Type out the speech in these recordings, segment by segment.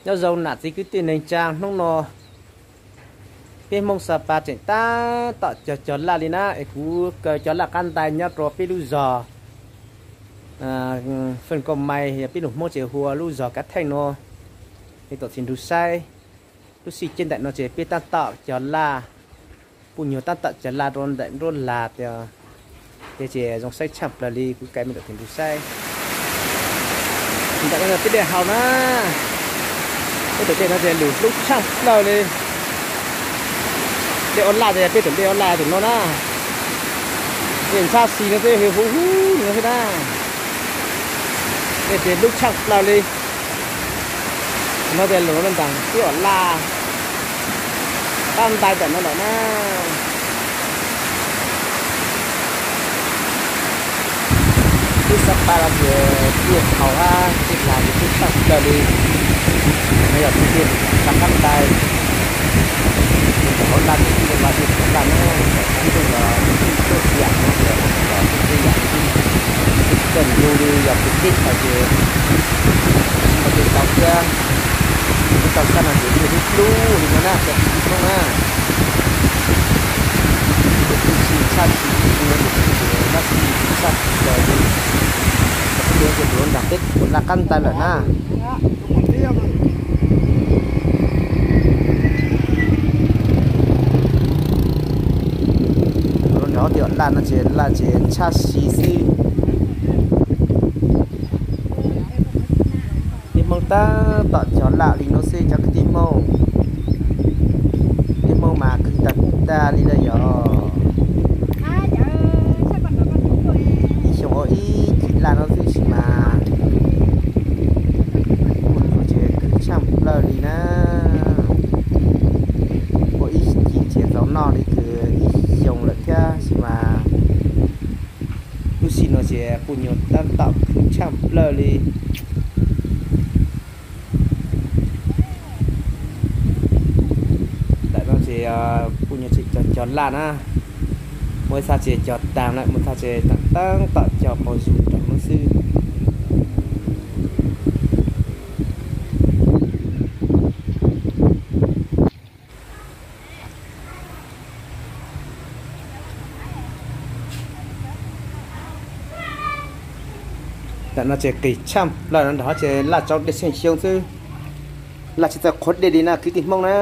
Nyob zoo nam txiv kwv tij neej tsaa, hnub no peb Hmoob Xa Pas tseem tab tom cog cog laj li na, es kuv kaw cov laj qab ntais nyob rau peb lub zog Fej Nkauj Mais, yog peb lus Hmoob ces hu ua lub zog Kav Theej no, es tom txiv nrug saib. Lub sij ciab ntaim no ces peb tab tom cog laj, puj nyuag tab tom cog laj rau ntaim nruab lag tias, ces zoo saib tshaaj plawg li, kuv kaw me ntawm txiv nrug saib. Ntaim no yog peb dej haus na, peb tus dej no ces lug hlub tshaaj plawg li. Dej ua laj ces yog peb tus dej ua laj tus no na, dej ntxhab xis no xwb, huv huv no xwb na. Dej ces hlub tshaaj plawg li. No ces lug rau nraag peb ua laj qab ntais ntawm no lawm na. Peb Xa Pas los ces dej haus hab dej lag ces hlub tshaaj plawg li. No yog peb dej lug rau qab ntais, ces ntawm hauv laj ces peb dej los dej hauv laj na, ntawm qab ntuj los tuaj txias no ces los tuaj txias, txawm nrug li yog peb teb chaws ces tsis muaj dej tau thiab. Peb tau sab no ces dej hlub hlub li no na cov kwv tij Hmoob na. Ces lub sij ntxhab xis li no ces dab tsi ntxhab xis li, cov peb lug ces lug nraag peb ua laj qab ntais lawm na. Lug nraag hauv tej laj no ces laj ces ntxhab xis xwb. Peb Hmoob tab tom cog laj li no xwb cov kwv tij Hmoob. Peb Hmoob mas khwv tag tag li lawm yog. Ib xyoos ua ib cim laj no xwb sis mas puj nyuag ces khwv tshaaj plawg li na. Ua ib cim ces txaus noj li kws ib xyoos lawm thiab sis mas lub sij no ces puj nyuag tab tom khwv tshaaj plawg li. Ntawm no ces puj nyuag tseem cog cog laj na, muaj ib txhab ces cog taag lawm, muaj ib txhab ces tab tom cog paug zug nraag no xwb. Ntawm no ces qis tshaaj plawg no nrag ces laj tsau dej tsheej xyoo xwb, laj tsis txawj qhuav dej li na kwv tij Hmoob na.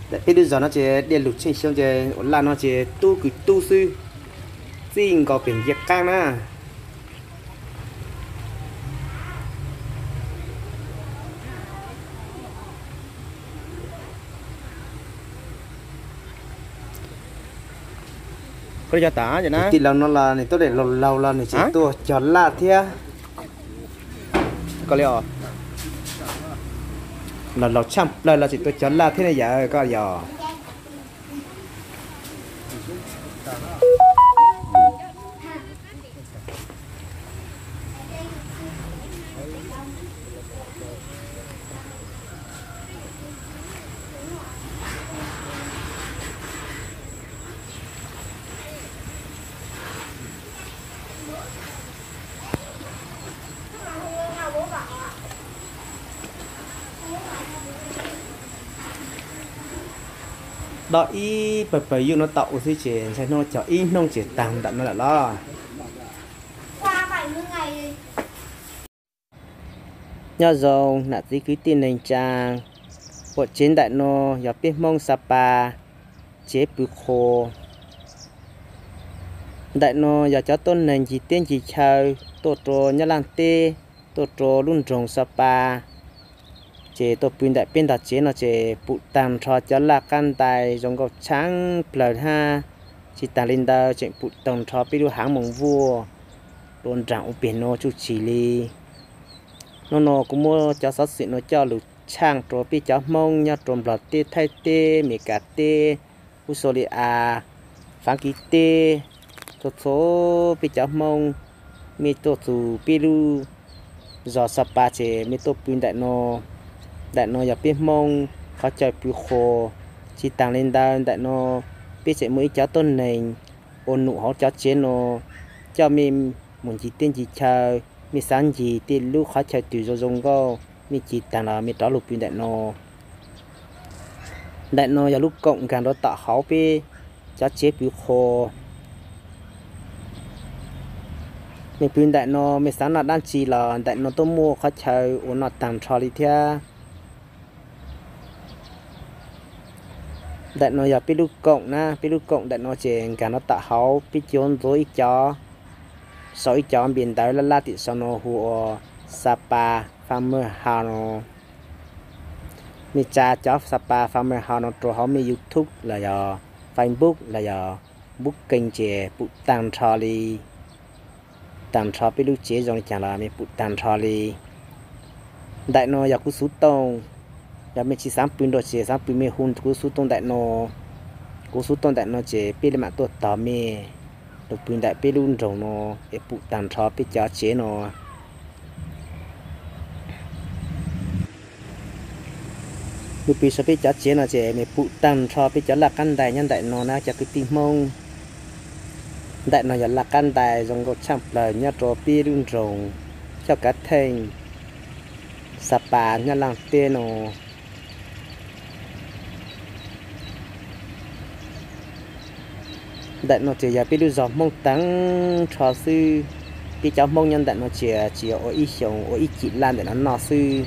Ntawm peb lub zog no ces dej lug tsheej xyoo ces ua laj no ces tub kws tub xwb, txij nkaus pem ncej qaab na. Tij laug no los nws tuaj dam laug laug los nws tseem tuaj cog laj thiab. Laug laug tshaaj plawg los tseem tuaj cog laj thiab ne yawm koj yog. Dob ib pawg pawg yuj no tom ua xwb ces ntshai hnub cog ib hnub ces taag ntawm no lawm los. Nyob zoo nam txiv kwv tij neej tsaa, ua tsev ntawm no yog peb Hmoob Xa Pas tsev pw qhua. Ntawm no yog cov tuab neeg ncig teb ncig chaw tuaj rua Nyab Laaj teb, tuaj rua lub nroog Xa Pas, ces tuaj pw ntawm peb ntog tsev no ces pum taag nrho cov laj qab ntais zoo nkauj tshaaj plawg hab. Tsis taag li ntawd tseem pum taag nrho peb lub haav moos vuaj rua nraag ua peg no tsuj tshis li. Nub no kuv muab cov xov xwm no coj lug tshaaj rua peb cov Hmoob nyob rua Nplog teb, Thaib teb, Meskas teb, Australia, Faav Kis teb, txhua txhua peb cov Hmoob mej tuaj txug peb lub zog Xa Pas ces mej tuaj pw ntawm no. Ntawm no yog peb Hmoob qhov chaw pw qhua. Tsis taag li ntawd ntawm no peb tseem muaj ib cov tuab neeg ua num hauv cov tsev no, coj mej mus ncig teb ncig chaw, mej xaav ncig tej lub qhov chaw twg zoo zoo nkauj mej ci taag los mej rov lug pw ntaim no. Ntaim no yog lub koom nkaag rua tom hauv peb cov tsev pw qhua. Mej pw ntaim no mej xaav noj dlaab tsi los ntaim no tuaj muaj qhov chaw ua noj taag nrho li thiab. Ntaim no yog peb lub koom na, peb lub koom ntaim no ces nkaag rua tom hauv peb cuab ntxuav ib cov, sau ib cov npe ntawv laj laj tim sau no hu ua Sapa Farmer House no. Mej tsa cov Sapa Farmer House no rua hauv mej YouTube los yog Facebook los yog Booking ces pum taag nrho li, taag nrho peb lub tsev zoo li caag los mej pum taag nrho li. Ntaim no yog kuv xuv tooj, yog mej tsi xaav pw nrua ces xaav pw mej hu kuv xuv tooj ntaim no. Kuv xuv tooj ntaim no ces peb le maam tuaj tog mej lug pw ntaim peb lub nroog no es pum taag nrho peb cov tsev no. Mej pw sau peb cov tsev no ces mej pum taag nrho peb cov laj qab ntais nyob ntaim no na cov kwv tij Hmoob. Ntaim no yog laj qab ntais zoo nkauj tshaaj plawg nyob rua peb lub nroog Choj Kav Theej, Sapa nyob Laaj teb no. Ntaim no ces yog peb lub zog Hmoob taag nrho xwb. Peb cov Hmoob nyob ntaim no ces tsi yog ua ib xyoos ua ib cim laj ntaim no noj xwb.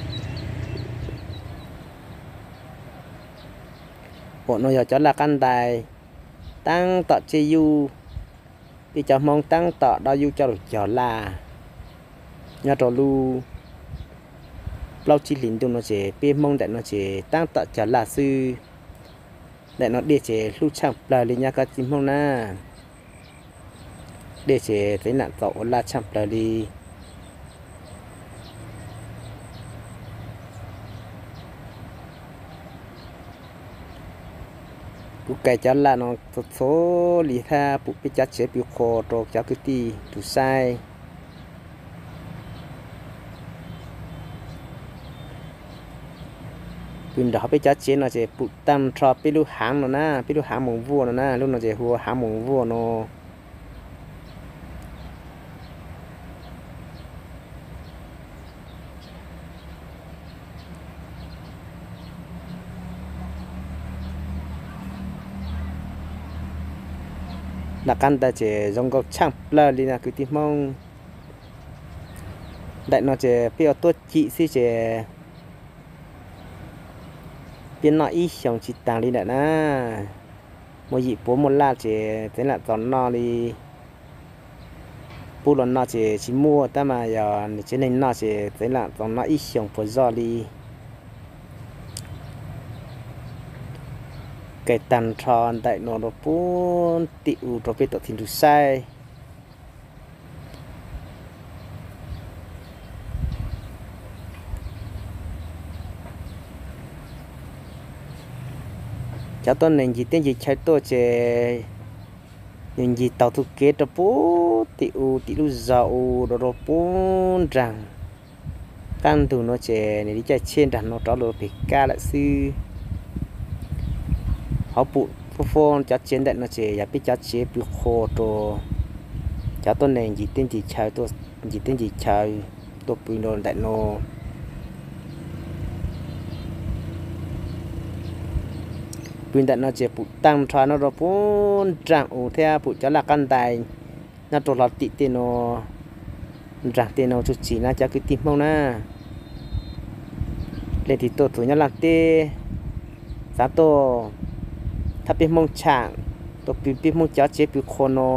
Uas no yog cov laj qab ntais taab tom tseb yuj, peb cov Hmoob taab tom dob yuj coj lug cog laj. Nyob rua lub plaub tsib hlis ntuj no ces peb Hmoob ntaim no ces taab tom cog laj xwb. Ntaim no dej ces hlub tshaaj plawg li nyob koj tij Hmoob na. Dej ces txeev lam txaus ua laj tshaaj plawg li. Kuv kais cov laj no txhua txhua li hab pum peb cov tsev pw qhua rua cov kwv tij tug saib. Pw nrug hauv peb cov tsev no ces pum taag nrho peb lub haav no na, peb lub haav moos vuaj no na, lub no ces hu ua haav moos vuaj no. Laj qab ntais ces zoo nkauj tshaaj plawg li na kwv tij Hmoob. Ntaim no ces peb ua tuab cim xwb ces peb noj ib xyoos tsi taag li ntawm na. Muaj yim puas muaj laj ces txeev lam txaus noj li. Pub los noj ces tsi muaj tab mas yog nws tsev neeg noj ces txeev lam txaus noj ib xyoos puas zoj li. Kais taag nrho ntaim no rua puag tim u rua peb tuam txhij nrug saib. Cov tuab neeg ncig teb ncig chaw tuaj ces nws ncig taug txuj kev rua puag tim u tim lub zog u rua rua puag nraag. Qaab ntug no ces nws li caij tsheb nraag no rov lug peg kab lawm xwb. Hauv pum fub fub cov tsev ntaim no ces yog peb cov tsev pw qhua rua cov tuab neeg ncig teb ncig chaw, ncig teb ncig chaw tuaj pw rua ntaim no. Pw ntaim no ces pum taag nrho no rua puag nraag u thiab pum cov laj qab ntais nyob rua hlo tim tej no, nraag tej no txuj tsi na cov kwv tij Hmoob na. Leej twg tuaj txug nyob Laaj teb, xaav tuaj thab peb Hmoob tshaam, tuaj pw peb Hmoob cov tsev pw qhua no,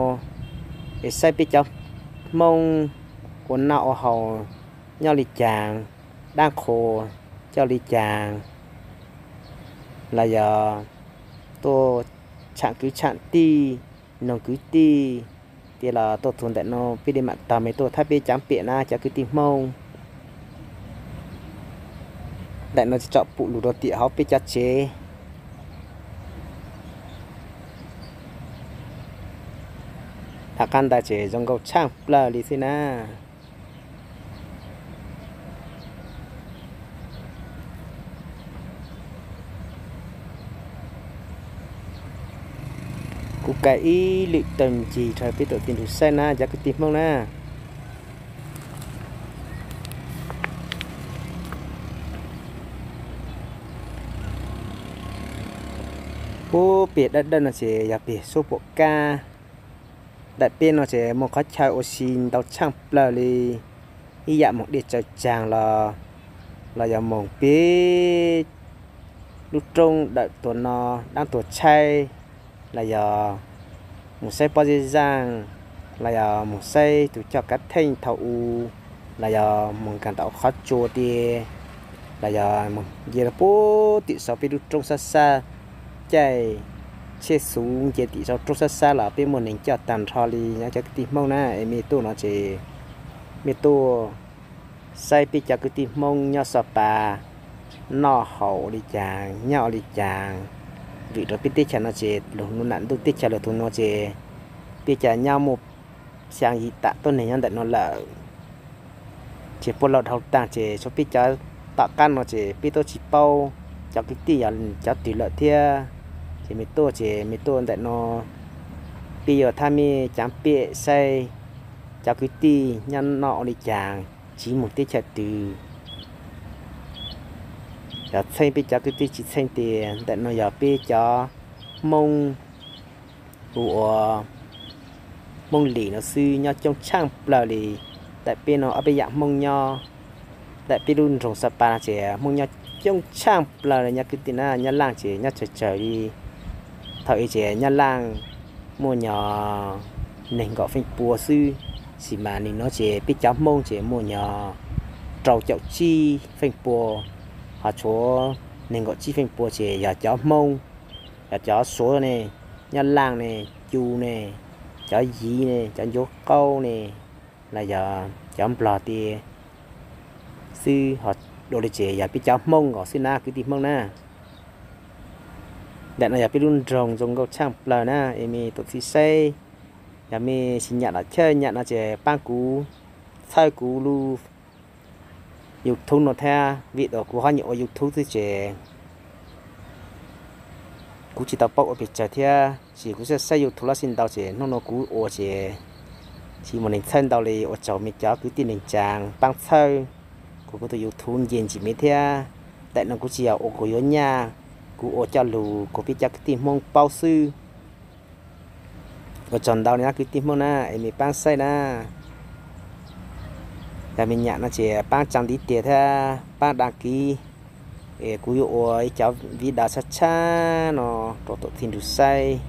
es saib peb cov Hmoob ua noj ua haus nyob li caag, dlaab qhua coj li caag, los yog tuaj tshaam kwv tshaam tij, noog kwv tij, ces los tuaj txug ntaim no peb li maam tog mej tuaj thab peb caav piam na cov kwv tij Hmoob. Ntaim no tsom pum lug rua tim hauv peb cov tsev. Laj qab ntais ces zoo nkauj tshaaj plawg li xwb na. Kuv kais ib lwm tawg ncig rua peb tuam txhij nrug saib na cov kwv tij Hmoob na. Puag pem dawb dawb no ces yog pem suab puam kab. Ntawm peb no ces muaj qhov chaw ua si ntau tshaaj plawg li, ib yam moog dej tsaws tsaag los, los yog moog peb lub roob dawm tuag no, daab tuag tshaib, los yog moog saib pob zeb zaaj, los yog moog saib tug coj kav theej thaum u, los yog moog nkaag tau qhov tsua tiag, los yog moog nce puag tim saum peb lub roob sab sab, caij tsheb xuv nce tim saum roob sab sab los peb muaj neeg coj taag nrho li no cov kwv tij Hmoob na. Es mej tuaj no ces mej tuaj saib peb cov kwv tij Hmoob nyob Xos Pas noj haus ua li cas, nyob ua li cas. Vim rau peb teb chaws no ces lug nam ntuj teb chaws lug tug nuav ces peb cov nyob muaj xyaa yim tam tuab neeg nyob ntawm no lawm. Ces puab laug dhau taag ces tshuav peb cov tom qab no ces peb tuab tsi paub cov kwv tij yog cov twg lawm thiab. Ces mej tuaj ces mej tuaj ntawm no, peb yuav thab mej caav peb saib cov kwv tij nyob noj ua li cas, tsiv moog teb chaws twg. Yog txheej peb cov kwv tij tsi txheej tias ntawm no yog peb cov Hmoob hu ua Hmoob Lis no xwb nyob coob tshaaj plawg li. Ntawm peb no ob peb yam Hmoob nyob, ntawm peb lub nroog Xos Pas no ces Hmoob nyob coob tshaaj plawg li nyob kwv tij na. Nyab Laaj ces nyob tsawg tsawg li. Thaum ub ces Nyab Laaj muaj nyog neeg nkaum feej pua xwb, tab sis mas nim no ces peb cov Hmoob ces muaj nyog rau caum tsib feej pua, ho tshuav neeg nkaum tsib feej pua ces yog cov Hmoob, yog cov Suav ne, Nyab Laaj ne, Cu ne, cov Yiv ne, cov Ncuav Qaub ne, los yog cov Nplog tiag xwb, ho dua li ces yog peb cov Hmoob nkaus xwb na kwv tij Hmoob na. Ntawm no yog peb lub nroog zoo nkauj tshaaj plawg na, es mej tuaj txhij saib, yog mej tsi nyam los chawj nyam no ces paab kuv txhawb kuv lub YouTube no thiab, vim tas kuv ho nyuam ua YouTube xwb ces kuv tsi tau paub ua pes tsawg thiab, tab sis kuv saib saib YouTube lub sij ntau ces hnub no kuv ua ces tsi muaj neeg txhawb ntau li. Ua tsaug mej cov kwv tij neej tsaa paab txhawb kuv, kuv tus YouTube nce ntsis me thiab. Ntawm no kuv tsi yog ua kuv yuav nyaj, kuv ua coj lug kuas peb cov kwv tij Hmoob paub xwb. Ua tsaug ntau li na kwv tij Hmoob na, es mej paab saib na. Yog mej nyam no ces paab tsaa ntiv tes thiab paab đăng ký, es kuv yuav ua ib cov video tshab tshab no rau tuam txhij nrug saib.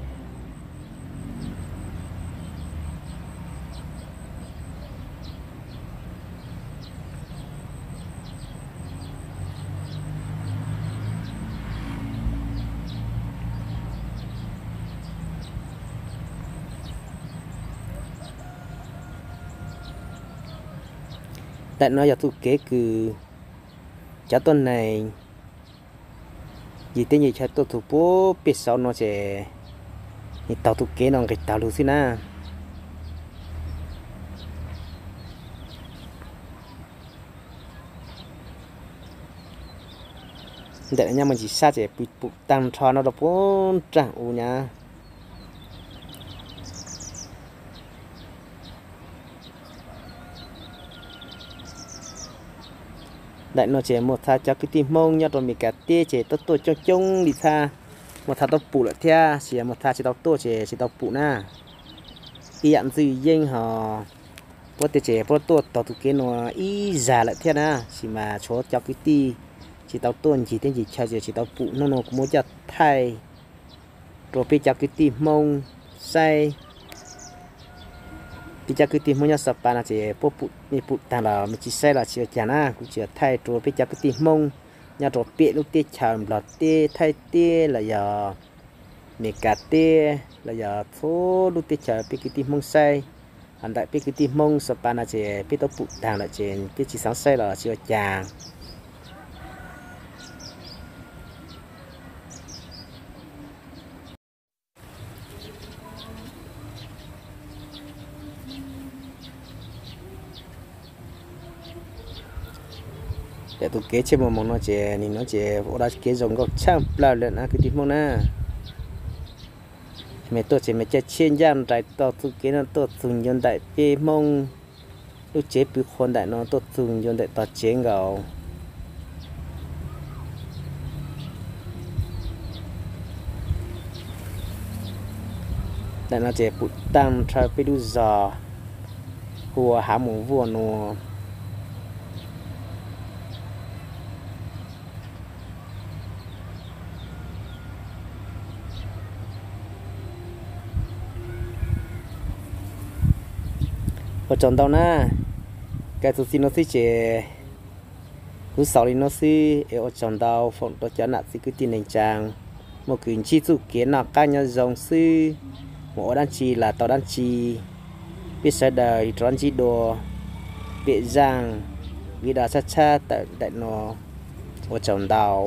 Ntawm no yog txuj kev kws cov tuab neeg ncig teb ncig chaw tuaj txug puag peg saud no ces nws taug txuj kev no nqis taug lug xwb na. Ntawm no nyob muaj ntsis sab ces pum taag nrho no rau puag nraag u nyab. Ntawm no ces muaj txha cov kwv tij Hmoob nyob rau Amelikas teb ces tuaj tuaj coob coob li txha. Muaj txha tuaj pum lawm thiab, tab sis muaj txha tsis tau tuaj ces tsis tau pum na. Ib yam Ntxwj Yeeb ho puab tej ces puab tuaj taug tus kev no ib zag lawm thiab na, tab sis mas tshuav cov kwv tij tsis tau tuaj ncig teb ncig chaw ces tsis tau pum. Hnub no kuv muab coj thaij rau peb cov kwv tij Hmoob saib. Peb cov kwv tij Hmoob nyob Xos Pas no ces puab pum, mej pum taag los mej tsis saib los tsis ua caag na, kuv tsuas thaij rau peb cov kwv tij Hmoob nyob rau pem lub teb chaws Nplog teb, Thaib teb los yog Amelikas teb los yog txhua lub teb chaws peb kwv tij Hmoob saib. Ho ntawm peb kwv tij Hmoob Xos Pas no ces peb tuaj pum taag lawm ces peb tsis xaav saib los tsis ua caag. Ntawm tus kev tsheb moog moog no ces nim no ces ua dab kev zoo nkauj tshaaj plawg lawm na kwv tij Hmoob na. Mej tuaj ces mej caij tsheb ncaj nraim taug txuj kev no tuaj txug ncua ntawm peb Hmoob lub tsev pw qhua ntawm no tuaj txug ncua ntawm tog tsev nkaus. Ntawm no ces pum taaj rhawv peb lub zog hu ua Hav Mus Vuaj nua. Ua tsaug ntau na, kawg txuas txij no xwb ces kuv xaus li no xwb es ua tsaug ntau foom rau cov nam txiv kwv tij neej tsaa, muaj kws ntsib txuj kev noj qaab nyob zoo xwb mus ua dab tsi los tau dab tsi, peb sawv daws rov ntsib dua pem zaaj video tshab tshab tawm ntawm no, ua tsaug ntau.